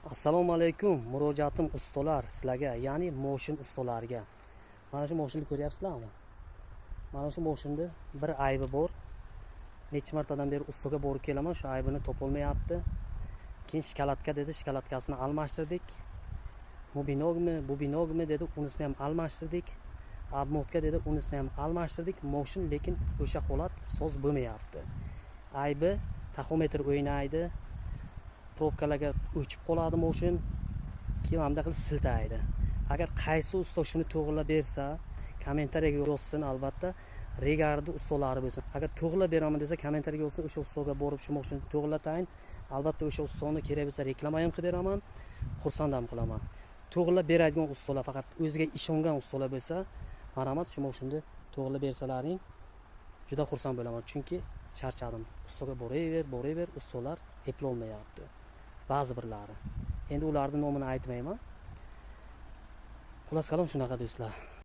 Assalomu alaykum. Murojaatim, ustalar, sizlarga, ya'ni moshin ustalariga. Mana shu moshinni ko'ryapsizlarmi? Mana shu moshinni bir aybi bor. Necha martadan beri ustaga borib kelaman, shu aybini topolmayapti. Keyin шоколадка dedi, шоколадка sini almashtirdik. Bubinogmi, bubinogmi dedi, unisini ham almashtirdik. Обмотка dedi, unisini ham almashtirdik. Moshin lekin o'sha holat, soz bo'lmayapti. Aybi: taxometr o'ynaydi, пробка larga o'chib qoladi moshin, keyin mana bunday qilib siltaydi. Agar qaysi usta shuni to'g'irlab bersa, kommentariyaga yozsin. Albatta, regardi ustalari bo'lsin. Agar to'g'irlab beraman desa, kommentariyaga yozsin, o'sha ustaga borib shu moshinani to'g'irlatayin. Albatta, o'sha ustani kerak bo'lsa, reklama ham qilib beraman, xursand ham qilaman. To'g'irlab beradigan ustalar, faqat o'ziga ishongan ustalar bo'lsa, marhamat, shu moshinani to'g'irlab bersalaring, juda xursand bo'laman, chunki charchadim. Ustaga boraver, boraver, ustalar eplolmayapti ba'zi birlari. Endi ularni nomini aytmayman. Xullas kalom, shunaqa, do'stlar.